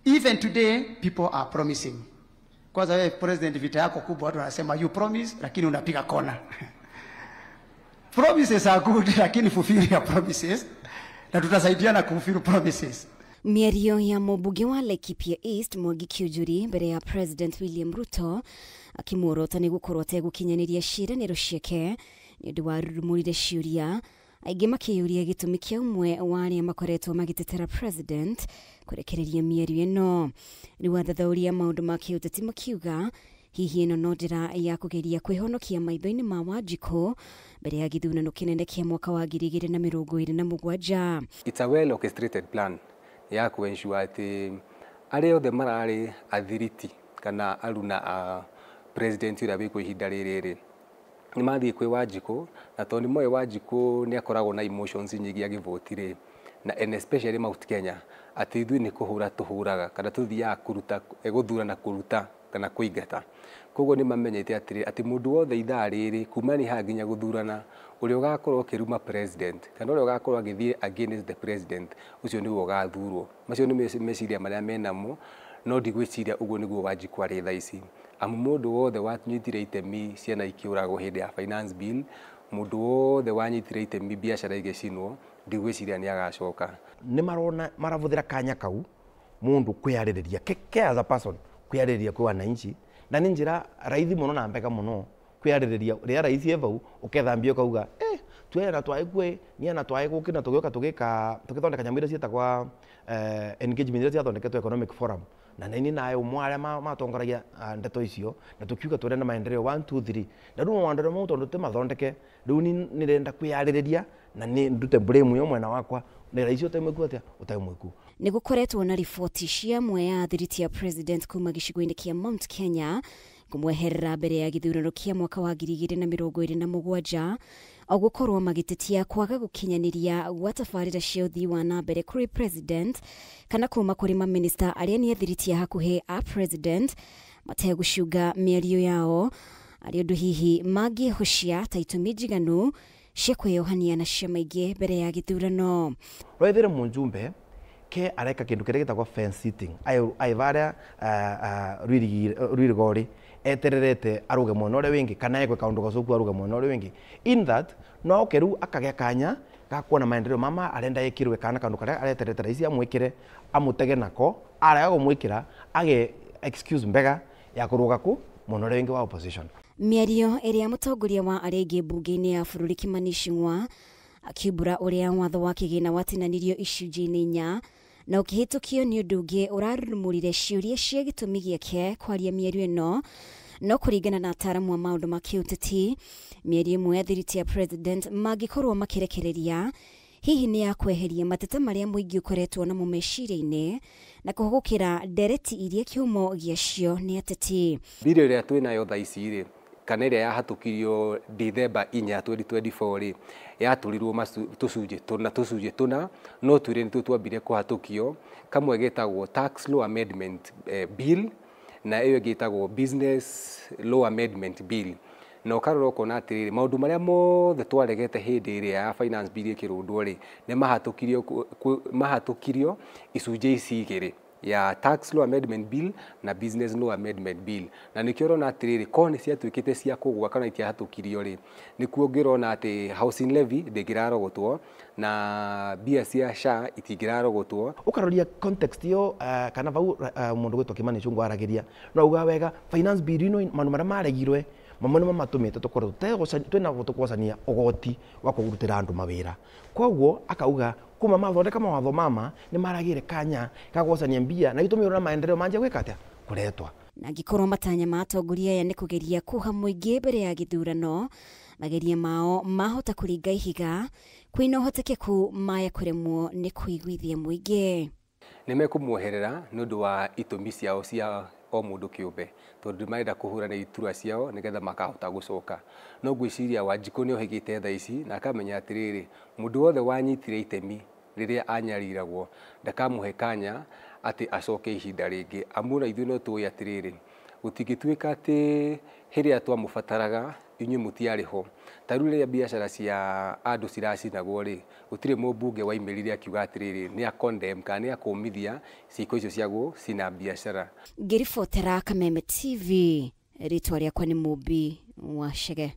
Even today people are promising. Kwanza wewe president, vita yako kubwa, watu wanasema you promise, lakini unapiga kona. Promises are good, lakini fulfill your promises, na tutasaidiana kufulfill promises. Mĩario ya mũmbunge wa Laikipia East Mwangi Kiunjuri mbere ya President William Ruto akĩmuorota nĩ gũkorwo ategũkinyanĩria ciĩranĩro ciake nĩ ũndũ wa rurumũrire ciũria aingĩ makĩyũria gĩtũmi kĩa ũmwe wa arĩa makoretwo magĩtetera president kũrekereria mĩario ĩno. Rĩu athathaũri a maũndũ ma kĩũteti makiuga hihi ĩno no njĩra ya kũgeria kwĩhonokia maitho-inĩ ma Wanjikũ mbere ya gĩthurano kĩnene kĩa mwaka wa 2027. It's a well orchestrated plan ya kuensure atĩ arĩa othe mararĩ athiriti kana aruna a president ũrĩa wĩkuo ihinda rĩrĩ rĩ, nĩ mathiĩ kwĩ Wanjikũ, na tondũ nĩ moĩ Wanjikũ nĩ akoragwo na emotions nyingĩ agĩvoti rĩ, na and especially Mount Kenya, atĩ ithuĩ nĩ kũhũra tũhũraga kana tũthiaga kũruta gũthura na kũruta kana kũingata. Koguo nĩ mamenyete atĩrĩ, atĩ mũndũ wothe ithaa rĩrĩ kuma nĩ haha nginya gũthurana, ũrĩa ũgakorwo ũkĩruma president kana ũrĩa ũgakorwo agĩthiĩ against the president, ũcio nĩwe ũgathurwo. Macio nĩ meciria marĩa menamo, no ndigwĩciria ũguo nĩguo Wanjikũ arĩ thaa ici. Amu mũndũ wothe wanyitire itemi ciana ikĩũragwo hĩndĩ ya finance bill, mũndũ wothe wanyitire itemi biacara igĩcinwo, ndigwĩciria nĩ agacoka. Nĩ marona marabuthĩra kanya kau mundu kwiyarĩrĩria ke as a person kwiyarĩrĩria kwĩ wananchi, na nĩ njĩra raithi mũno na mbega mũno kwiyarĩrĩria rĩrĩa raisi e vau ũkethambia ũkauga twena twaĩ kue niĩ na twaĩ gũkĩ na tũgĩũka tũgĩka tũgĩthondeka nyamũ iria ciĩtagwa engagement iria ciathondeketwo economic forum, na nĩ naĩ ũmwe arĩa matongoragia ndeto icio, na tũkiuga tũrenda maendeleo 1 2 3, na rĩu maendeleo mau tondũ tũmathondeke rĩu nĩrenda kwiyarĩrĩria na nĩ ndute blame yo mwena wakwa nĩ raisi ũtarĩ mwĩku atĩa ũtarĩ mwĩku. Nĩ gũkoretwo na riboti cia amwe ya athiriti ya president kuma gĩcigo-inĩ kĩa Mount Kenya kũmweherera mbere ya gĩthurano kĩa mwaka wa 2027 o gũkorwo magĩtetia kwaga gũkinyanĩria gwa tabarĩra cia ũthii wa na mbere kũrĩ president kana kuma kũrĩ mamĩnĩsta arĩa nĩ athiriti a hakuhĩ a president mategũcunga mĩario yao arĩ ũndũ hihi mangĩhocia ta itũmi njiganu cia kwĩyohania na ciama ingĩ mbere ya gĩthurano. Roethere mũnjumbe ke areka kindu kiria gitagwo fence sitting ai varia rwirigori etererete aruge mwena uria wingi kana ekwe kaundu gacuku aruge mwena uria wingi, in that no oke riu akagea kanya ga kuona maendeleo mama arenda ekirwe kana kaundu karia areterete raisi amwikire amutege nako arega gumwikira age excuse mbega ya kuruga ku mwena uria wingi wa opposition. Mĩario ĩrĩa mũtongoria wa arĩa aingĩ mbunge-inĩ ya bũrũri Kimani Ichung'wa akiumbũra ũrĩa watho wa kĩgĩna watinanirio icunjĩ-inĩ inya na ũkĩhĩtũkio nĩ ũndũ ũngĩ ũrarurumũrire ciũria cia gĩtũmi gĩake kwaria mĩario ĩno. No kũringana na ataaramu a maũndũ ma kĩũteti, mĩario ĩmwe ya thiriti ya president mangĩkorwo makĩrekereria hihi nĩ ya kweheria mateta marĩa mũingĩ ũkoretwo namo meciria-inĩ na kũhũgũkĩra ndereti iria kĩhumo gĩacio nĩ ateti. Bill ĩrĩa twĩnayo thaa ici rĩ, kana ĩrĩa yahatũkirio Dithemba 4 2024 rĩ, yatũrirwo tũcunjĩ tũna tũcunjĩ tũna, no twĩrĩ nĩtuo twambire kũhatũkio. Kamwe getagwo Tax Law Amendment Bill na ĩyo ĩngĩ ĩtagwo Business Law Amendment Bill. Na ũkarora ũkona atĩrĩrĩ, maũndũ marĩa mothe twaregete hĩndĩ ĩrĩa ya finance bill ĩkĩrũndwo rĩ, nĩ mahatũkirio icunjĩ ici igĩrĩ, ya Tax Law Amendment Bill na Business Law Amendment Bill. Na nĩkĩo ũrona atĩrĩrĩ, korwo nĩ ciatuĩkĩte cia kũgũa kana itiahatũkirio rĩ, nĩkuo ũngĩrona atĩ housing levy ndĩngĩrarogotwo na mbia cia SHA itingĩrarogotwo. Ũkaroria context ĩyo kana vau mũndũ gwĩtwo Kimani Ichung'wa aragĩria no auga wega finance bill ĩno maũndũ marĩa maregirwe mamwe nĩmo matũmĩte tũkorwo twĩna tũkwacania ũgoti wa kũrutĩra andũ mawĩra. Koguo akauga kuma mathondeka mawatho mama nĩ maragĩre kanya ka gwacania mbia na gĩtũmi ũrona maendeleo manjia gwĩka atĩa kũretwa. Na angĩkorwo matanya ma atongoria aya nĩ kũgeria kuha mũingĩ mbere ya gĩthurano, mageria mao mahota kũringa ihiga kwĩna ũhotekeku maya kũremwo nĩ kũiguithia mũingĩ. Nĩ mekũmuoherera nĩ ũndũ wa itũmi ciao cia o mũndũ kĩũmbe, tondũ marenda kũhũrana iturwa ciao nĩgetha makahota gũcoka. No ngwĩciria Wanjikũ nĩ ohĩgĩte thaa ici na akamenya atĩrĩrĩ, mũndũ wothe wanyitire itemi rĩrĩa anyariragwo ndakamũhe kanya atĩ acoke ihinda rĩngĩ. Amu ona ithuĩ no tũĩ atĩrĩrĩ, gũtingĩtuĩka atĩ hĩrĩa twamũbataraga inyuĩ mũtiarĩ ho, Ta rĩu rĩrĩa biacara cia andũ ciracinagwo rĩ, gũtirĩ mũmbunge waimĩrire akiuga atĩrĩrĩ nĩ a condemn kana nĩ akũmithia ciĩko icio cia gũcina biacara. Ngĩribotera Kameme TV, rĩtwa rĩakwa nĩ Mũmbi wa Chege.